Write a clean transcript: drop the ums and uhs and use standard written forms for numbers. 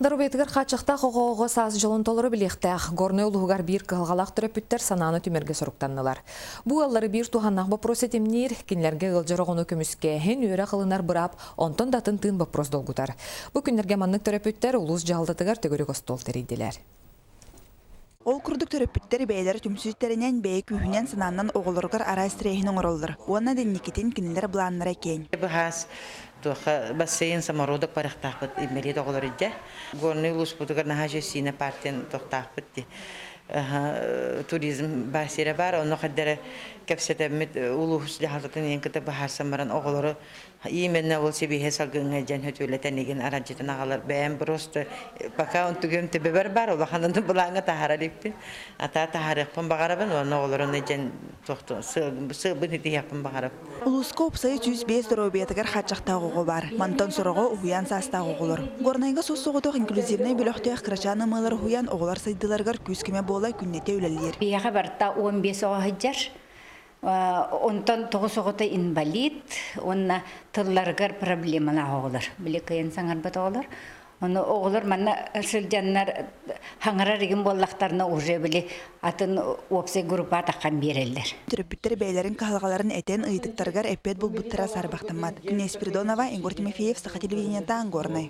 Доруобуйатыгар хааччахтаах оҕо-оҕо саас дьолун толору билиэхтээх. Горнай улууһугар биир кыһалҕалаах төрөппүттэр санааны түмэргэ соруктаннылар. Бу ыаллары биир туһаннаах боппуруос ситимниир, кинилэргэ ыалдьар оҕону көмүскээһин, үөрэх ылынар быраап, онтон да атын тыын боппуруос долгутар. Бу күннэргэ маннык төрөппүттэр улуус дьаһалтатыгар төгүрүк остуол тэрийдилэр. Ол курдук төрөппүттэр бэйэлэрэ түмсүүттэринэн, бэйэ күүһүнэн санаанан оҕолоругар араас тэрээһин оҥороллор уонна инникитин кинилэр былааннара киэҥ. Быһаас туохха бассейн самородок барыахтаахпыт инбэлиит оҕолор илдьэ. Горнай улууспутугар наһаа сиинэ партиян тохтаахпыт дии. Туризм баар сирэ баар, онно хайдары кэпсэтэммит улуус дьаһалтатын иһин кытта быһаарсан баран оҕолору Именно ол сибииһэ салгыҥҥа дьэн хөтүөлэтэн игин аранчытын аҕалар бэйэм просто пока он түгүм төбөбөр бар улаханын былааҥҥа таһаарар иликпин атаа таһаарыахпын баҕарабын уонна оҕолорун дьэн туохтун сыалбын итиһиэхпин баҕарабын. Улууска уопсайа 105 доруобуйатыгар хааччахтаах оҕо баар. Мантан сороҕо уһуйаан саастаах оҕолор. Горнайга сус-соҕотох инклюзивнай бөлөхтөөх кырачаан ымыылар уһуйаан оҕолор сайдыыларыгар күүс-көмө буола күннэтэ үлэлиир. Биһиэхэ барыта 15 оҕо сылдьар. Онтон тоҕус оҕото инбалид уонна тылларыгар проблемалаах оҕолор. Били кыайан саҥарбат оҕолор. Ону оҕолор манна сылдьаннар хаҥарар игин буоллахтарына уже били атын уопсай группа таххан биэрэллэр. Төрөппүттэр бэйэлэрин кыһалҕаларын этэн ыйытыктарыгар эппиэт булбуттара саарбахтаммат. Күнэ Спиридонова, Егор Тимофеев, Саха телевидениета, Горнай.